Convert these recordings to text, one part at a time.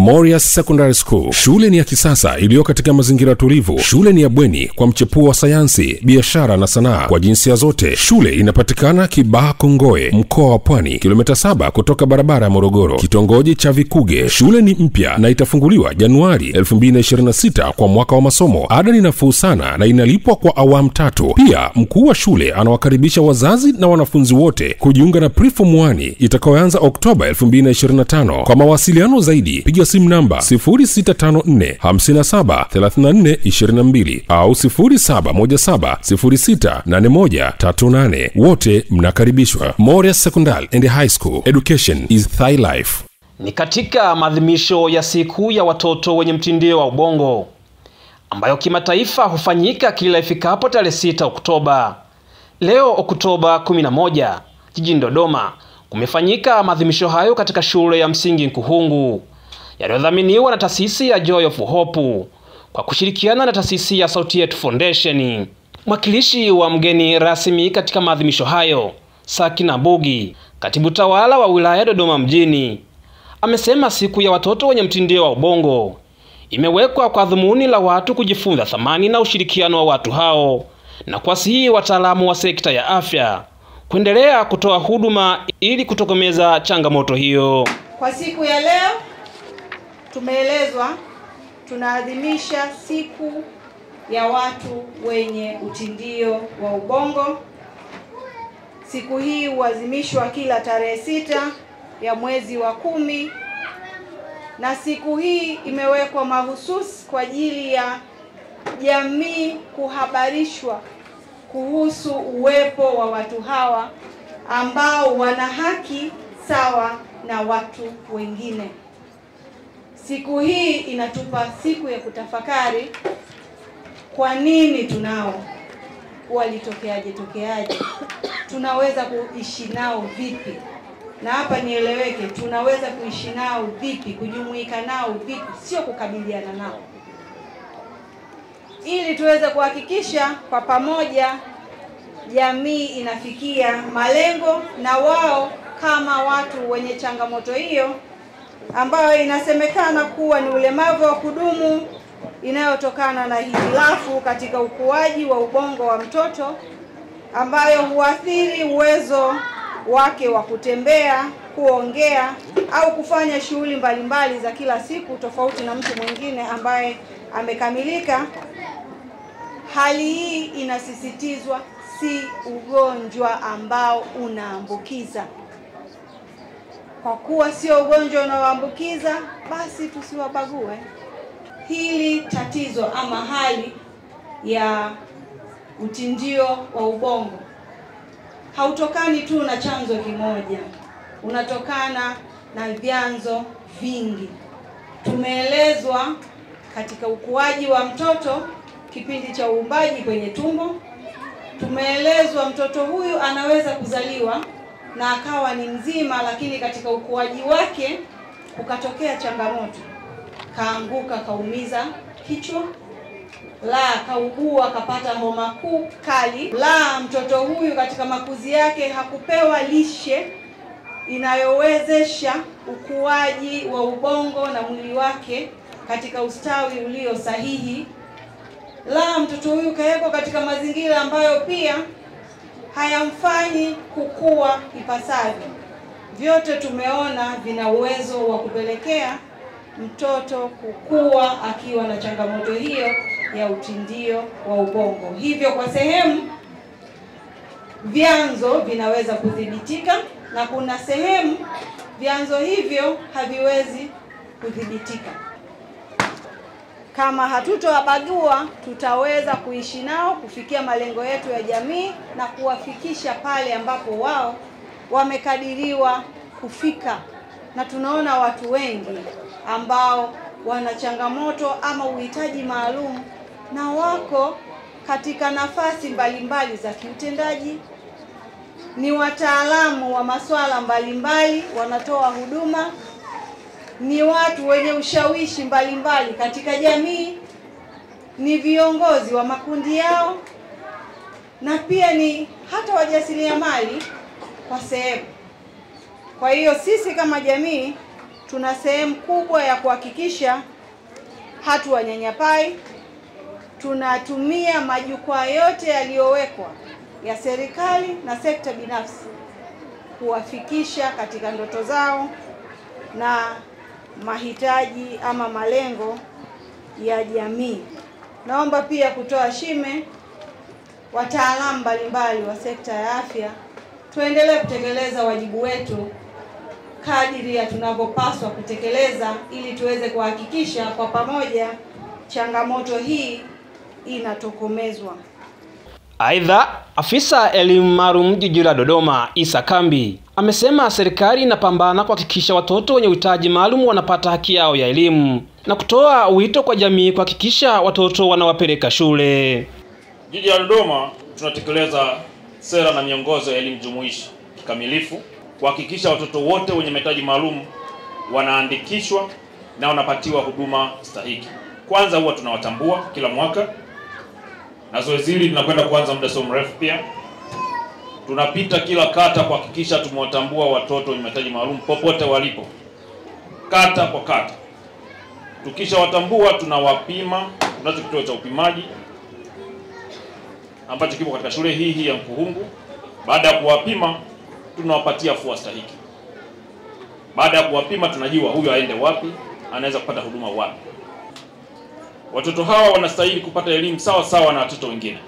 Moria Secondary School. Shule ni ya kisasa iliyo katika mazingira tulivu. Shule ni ya bweni kwa mchepuo wa sayansi, biashara na sanaa kwa jinsia zote. Shule inapatikana Kibaha Kongoe, mkoa wa Pwani, kilomita 7 kutoka barabara ya Morogoro, kitongoji cha Vikuge. Shule ni mpya na itafunguliwa Januari 2026 kwa mwaka wa masomo. Ada ni nafuu sana na inalipwa kwa awamu 3. Pia mkuu wa shule anawakaribisha wazazi na wanafunzi wote kujiunga na Preform 1 itakayoanza Oktoba 2025. Kwa mawasiliano zaidi piga simu namba 0654 57 34 22 au 0717 06 81 38. Wote mnakaribishwa. Moria Secondary and High School. Education is thy life. Ni katika maadhimisho ya siku ya watoto wenye mtindio wa ubongo ambayo kimataifa hufanyika kila ifikapo tarehe 6 Oktoba. Leo Oktoba 11 jijini Dodoma kumefanyika maadhimisho hayo katika shule ya msingi Nkuhungu yaliyodhaminiwa na taasisi ya Joy of Hope kwa kushirikiana na taasisi ya Sauti Yetu Foundation. Mwakilishi wa mgeni rasmi katika maadhimisho hayo, Sakina Bugi, katibu tawala wa wilaya Dodoma mjini, amesema siku ya watoto wenye mtindio wa ubongo imewekwa kwa dhumuni la watu kujifunza thamani na ushirikiano wa watu hao, na kuwasihi wataalamu wa sekta ya afya kuendelea kutoa huduma ili kutokomeza changamoto hiyo. Kwa siku ya leo tumeelezwa tunaadhimisha siku ya watu wenye utindio wa ubongo. Siku hii huadhimishwa kila tarehe 6 ya mwezi wa 10, na siku hii imewekwa mahususi kwa ajili ya jamii kuhabarishwa kuhusu uwepo wa watu hawa ambao wana haki sawa na watu wengine. Siku hii inatupa siku ya kutafakari kwa nini tunao, walitokeaje tokeaje, tunaweza kuishi nao vipi. Na hapa nieleweke, tunaweza kuishi nao vipi, kujumuika nao vipi, sio kukabiliana nao, ili tuweze kuhakikisha kwa pamoja jamii inafikia malengo na wao kama watu wenye changamoto hiyo ambayo inasemekana kuwa ni ulemavu wa kudumu inayotokana na hitilafu katika ukuaji wa ubongo wa mtoto ambayo huathiri uwezo wake wa kutembea, kuongea au kufanya shughuli mbalimbali za kila siku tofauti na mtu mwingine ambaye amekamilika. Hali hii inasisitizwa si ugonjwa ambao unaambukiza. Kwa kuwa sio ugonjwa unaoambukiza, basi tusiwabague. Hili tatizo ama hali ya utindio wa ubongo hautokani tu na chanzo kimoja, unatokana na vyanzo vingi. Tumeelezwa katika ukuaji wa mtoto, kipindi cha uumbaji kwenye tumbo, tumeelezwa mtoto huyu anaweza kuzaliwa na akawa ni mzima, lakini katika ukuaji wake ukatokea changamoto, kaanguka, kaumiza kichwa, la kaugua, kapata homa kuu kali, la mtoto huyu katika makuzi yake hakupewa lishe inayowezesha ukuaji wa ubongo na mwili wake katika ustawi ulio sahihi, la mtoto huyu kawekwa katika mazingira ambayo pia hayamfanyi kukua ipasavyo. Vyote tumeona vina uwezo wa kupelekea mtoto kukua akiwa na changamoto hiyo ya utindio wa ubongo. Hivyo kwa sehemu vyanzo vinaweza kudhibitika na kuna sehemu vyanzo hivyo haviwezi kudhibitika. Kama hatutowabagua, tutaweza kuishi nao, kufikia malengo yetu ya jamii na kuwafikisha pale ambapo wao wamekadiriwa kufika. Na tunaona watu wengi ambao wana changamoto ama uhitaji maalum na wako katika nafasi mbalimbali za kiutendaji, ni wataalamu wa masuala mbalimbali, wanatoa huduma, ni watu wenye ushawishi mbalimbali katika jamii, ni viongozi wa makundi yao, na pia ni hata wajasiriamali kwa sehemu. Kwa hiyo sisi kama jamii Tuna sehemu kubwa ya kuhakikisha hatuwanyanyapai. Tunatumia majukwaa yote yaliyowekwa ya serikali na sekta binafsi kuwafikisha katika ndoto zao na mahitaji ama malengo ya jamii. Naomba pia kutoa shime wataalamu mbalimbali wa sekta ya afya, tuendelee kutekeleza wajibu wetu kadiri ya tunavyopaswa kutekeleza ili tuweze kuhakikisha kwa pamoja changamoto hii inatokomezwa. Aidha, afisa elimu maalum jiji la Dodoma Isa Kambi amesema serikali inapambana kuhakikisha watoto wenye uhitaji maalum wanapata haki yao ya elimu na kutoa wito kwa jamii kuhakikisha watoto wanawapeleka shule. Jiji la Dodoma tunatekeleza sera na miongozo ya elimu jumuishi kikamilifu kuhakikisha watoto wote wenye mahitaji maalum wanaandikishwa na wanapatiwa huduma stahiki. Kwanza huwa tunawatambua kila mwaka, na zoezi hili linakwenda kuanza muda sio mrefu. Pia tunapita kila kata kuhakikisha tumewatambua watoto wenye mahitaji maalum popote walipo, kata kwa kata. Tukishawatambua tunawapima. Tunacho kituo cha upimaji ambacho kipo katika shule hii ya Nkuhungu. Baada ya kuwapima tunawapatia afua stahiki. Baada ya kuwapima tunajua huyu aende wapi, anaweza kupata huduma wapi. Watoto hawa wanastahili kupata elimu sawa sawa na watoto wengine.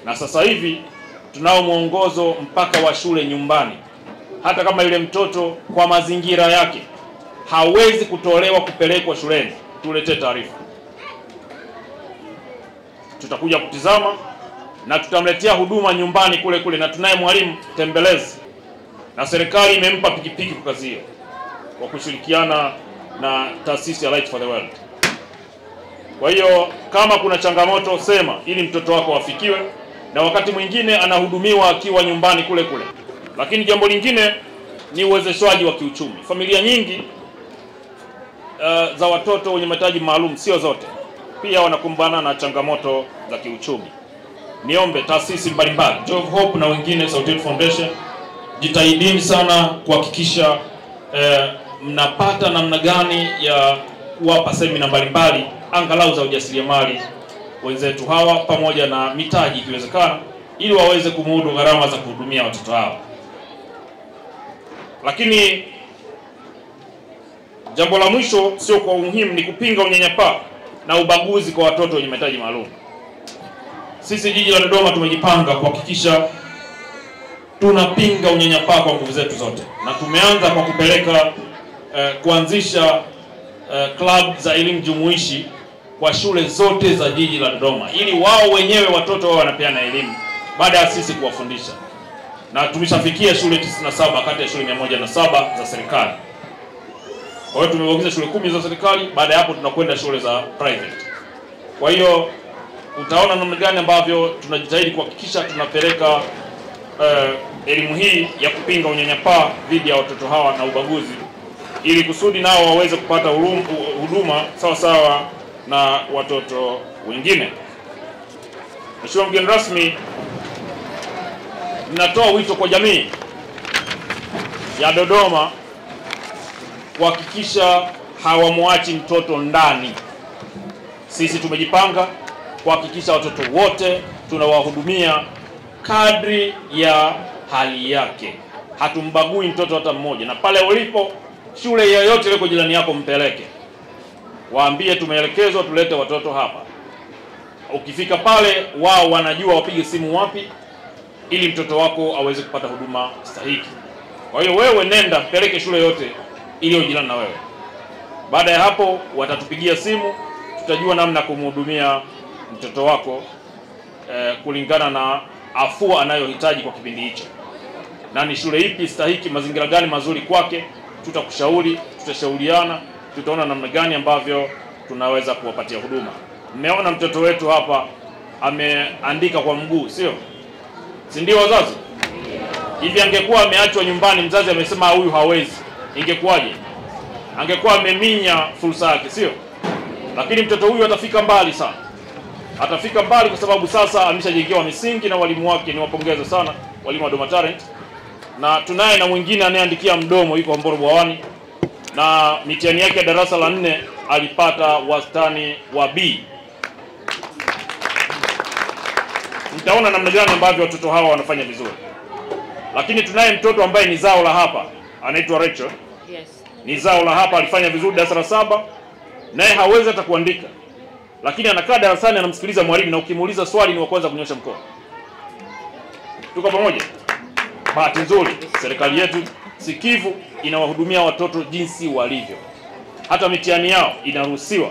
Na sasa hivi tunao mwongozo mpaka wa shule nyumbani. Hata kama yule mtoto kwa mazingira yake hawezi kutolewa kupelekwa shuleni, tuletee taarifa. Tutakuja kutizama na tutamletea huduma nyumbani kule kule, na tunaye mwalimu tembelezi. Na serikali imempa pikipiki kwa kazi hiyo kwa kushirikiana na taasisi ya Light for the World. Kwa hiyo kama kuna changamoto sema, ili mtoto wako afikiwe, na wakati mwingine anahudumiwa akiwa nyumbani kule kule. Lakini jambo lingine ni uwezeshwaji wa kiuchumi. Familia nyingi za watoto wenye mahitaji maalum, sio zote, pia wanakumbana na changamoto za kiuchumi. Niombe taasisi mbalimbali, Joy of Hope na wengine, Sauti Foundation, jitahidini sana kuhakikisha mnapata namna gani ya kuwapa semina mbalimbali angalau za ujasiriamali wenzetu hawa, pamoja na mitaji ikiwezekana, ili waweze kumudu gharama za kuhudumia watoto hawa. Lakini jambo la mwisho, sio kwa umuhimu, ni kupinga unyanyapaa na ubaguzi kwa watoto wenye mahitaji maalum. Sisi jiji la Dodoma tumejipanga kuhakikisha tunapinga unyanyapaa kwa nguvu zetu zote, na tumeanza kwa kupeleka kuanzisha club za elimu jumuishi kwa shule zote za jiji la Dodoma, ili wao wenyewe watoto wao wanapeana elimu baada ya sisi kuwafundisha. Na tumeshafikia shule 97 kati ya shule 107 za serikali. Kwa hiyo tumeongeza shule 10 za serikali, baada ya hapo tunakwenda shule za private. Kwa hiyo utaona namna gani ambavyo tunajitahidi kuhakikisha tunapeleka elimu hii ya kupinga unyanyapaa dhidi ya watoto hawa na ubaguzi, ili kusudi nao waweze kupata huduma sawa sawa na watoto wengine. Mheshimiwa mgeni rasmi, ninatoa wito kwa jamii ya Dodoma kuhakikisha hawamwachi mtoto ndani. Sisi tumejipanga kuhakikisha watoto wote tunawahudumia kadri ya hali yake. Hatumbagui mtoto hata mmoja. Na pale ulipo, shule yoyote ile jirani yako mpeleke. Waambie tumeelekezwa tulete watoto hapa. Ukifika pale wao wanajua wapige simu wapi ili mtoto wako aweze kupata huduma stahiki. Kwa hiyo wewe nenda mpeleke shule yote iliyo jirani na wewe. Baada ya hapo watatupigia simu, tutajua namna kumhudumia mtoto wako kulingana na afua anayohitaji kwa kipindi hicho. Na ni shule ipi stahiki, mazingira gani mazuri kwake, tutakushauri, tutashauriana, tutaona namna gani ambavyo tunaweza kuwapatia huduma. Mmeona mtoto wetu hapa ameandika kwa mguu, sio? Si ndio wazazi? Hivi angekuwa ameachwa nyumbani, mzazi amesema huyu hawezi, ingekuwaje? Angekuwa ameminya fursa yake, sio? Lakini mtoto huyu atafika mbali sana. Atafika mbali kwa sababu sasa ameshajengewa misingi na walimu wake. Niwapongeze sana walimu wa Dodoma Talent. Na tunaye na mwingine anayeandikia mdomo, yuko Hombolo Bwawani. na mitihani yake ya darasa la 4 alipata wastani wa B. Mtaona namna gani ambavyo watoto hawa wanafanya vizuri. Lakini tunaye mtoto ambaye ni zao la hapa, anaitwa Rachel. Yes. Ni zao la hapa, alifanya vizuri darasa la 7, naye hawezi hata kuandika. Lakini anakaa darasani anamsikiliza mwalimu, na ukimuuliza swali ni wa kwanza kunyosha mkono. Tuko pamoja? Bahati nzuri serikali yetu sikivu inawahudumia watoto jinsi walivyo. Hata mitihani yao inaruhusiwa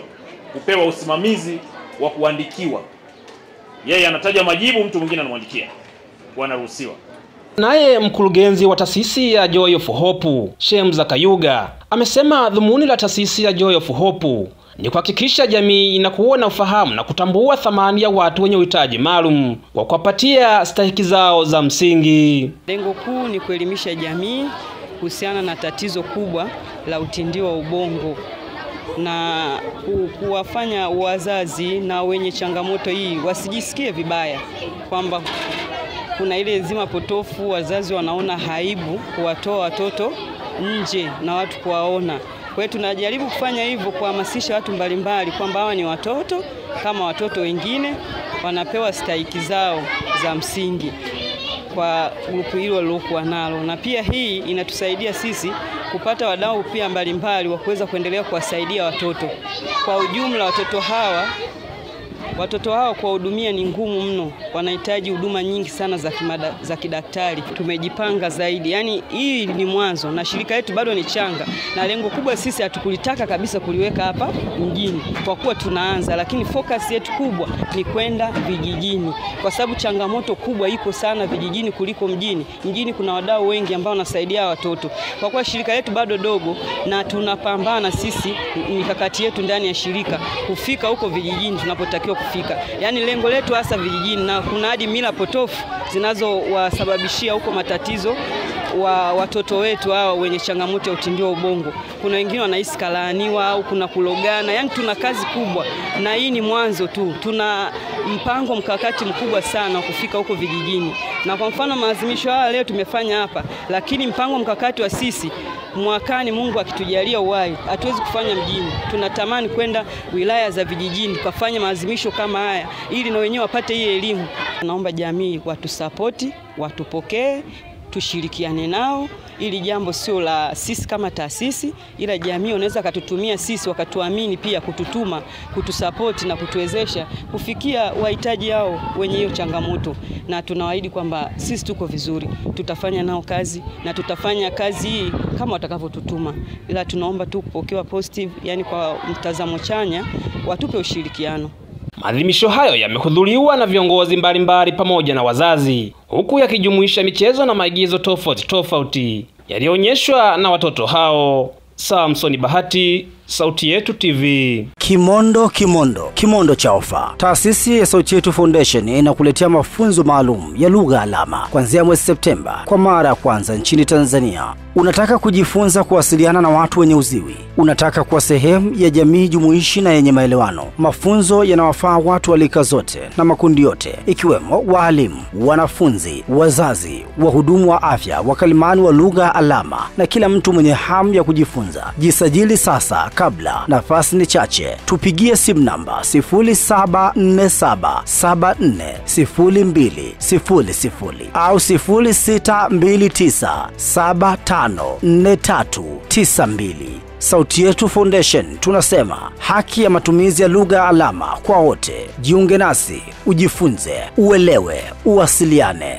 kupewa usimamizi wa kuandikiwa. Yeye anataja majibu, mtu mwingine anamwandikia. Wanaruhusiwa. Naye mkurugenzi wa taasisi ya Joy of Hope, Shemza Kayuga, amesema dhumuni la taasisi ya Joy of Hope ni kuhakikisha jamii inakuwa na ufahamu na kutambua thamani ya watu wenye uhitaji maalum kwa kuwapatia stahiki zao za msingi. Lengo kuu ni kuelimisha jamii kuhusiana na tatizo kubwa la utindio wa ubongo na kuwafanya wazazi na wenye changamoto hii wasijisikie vibaya kwamba kuna ile zima potofu, wazazi wanaona aibu kuwatoa watoto nje na watu kuwaona. Kwa hiyo tunajaribu kufanya hivyo, kuhamasisha watu mbalimbali kwamba hawa ni watoto kama watoto wengine, wanapewa stahiki zao za msingi kwa grupu hilo walilokuwa nalo. Na pia hii inatusaidia sisi kupata wadau pia mbalimbali wa kuweza kuendelea kuwasaidia watoto. Kwa ujumla watoto hawa kuwahudumia ni ngumu mno, wanahitaji huduma nyingi sana za kidaktari. Tumejipanga zaidi, yani hii ni mwanzo na shirika letu bado ni changa, na lengo kubwa sisi hatukulitaka kabisa kuliweka hapa mjini kwa kuwa tunaanza, lakini focus yetu kubwa ni kwenda vijijini, kwa sababu changamoto kubwa iko sana vijijini kuliko mjini. Mjini kuna wadau wengi ambao wanasaidia watoto. Kwa kuwa shirika letu bado dogo na tunapambana sisi mikakati yetu ndani ya shirika kufika huko vijijini tunapotakiwa kufika. Yani lengo letu hasa vijijini, na kuna hadi mila potofu zinazowasababishia huko matatizo wa watoto wetu hao wenye changamoto ya utindio wa ubongo. Kuna wengine wanahisi kalaaniwa au kuna kulogana. Yani tuna kazi kubwa na hii ni mwanzo tu. Tuna mpango mkakati mkubwa sana kufika huko vijijini. Na kwa mfano maadhimisho haya leo tumefanya hapa, lakini mpango mkakati wa sisi mwakani, Mungu akitujalia uhai, hatuwezi kufanya mjini. Tunatamani kwenda wilaya za vijijini tukafanya maadhimisho kama haya ili na wenyewe wapate hii elimu. Naomba jamii watusapoti, watupokee, tushirikiane nao ili jambo sio la sisi kama taasisi, ila jamii wanaweza katutumia sisi wakatuamini pia kututuma, kutusapoti na kutuwezesha kufikia wahitaji hao wenye hiyo changamoto. Na tunawaahidi kwamba sisi tuko vizuri, tutafanya nao kazi na tutafanya kazi hii kama watakavyotutuma, ila tunaomba tu kupokewa positive, yani kwa mtazamo chanya, watupe ushirikiano. Maadhimisho hayo yamehudhuriwa na viongozi mbalimbali pamoja na wazazi, huku yakijumuisha michezo na maigizo tofauti tofauti yaliyoonyeshwa na watoto hao. Samson Bahati, Sauti Yetu TV. Kimondo Kimondo, kimondo cha ofa. Taasisi ya Sauti Yetu Foundation inakuletea mafunzo maalum ya lugha alama kuanzia mwezi Septemba kwa mara ya kwanza nchini Tanzania. Unataka kujifunza kuwasiliana na watu wenye uziwi? Unataka kuwa sehemu ya jamii jumuishi na yenye maelewano? Mafunzo yanawafaa watu wa rika zote na makundi yote, ikiwemo walimu, wanafunzi, wazazi, wahudumu wa afya, wakalimani wa lugha alama na kila mtu mwenye hamu ya kujifunza. Jisajili sasa kabla nafasi ni chache. Tupigie simu namba 0747740200 au 0629754392. Sauti Yetu Foundation tunasema haki ya matumizi ya lugha alama kwa wote. Jiunge nasi, ujifunze, uelewe, uwasiliane.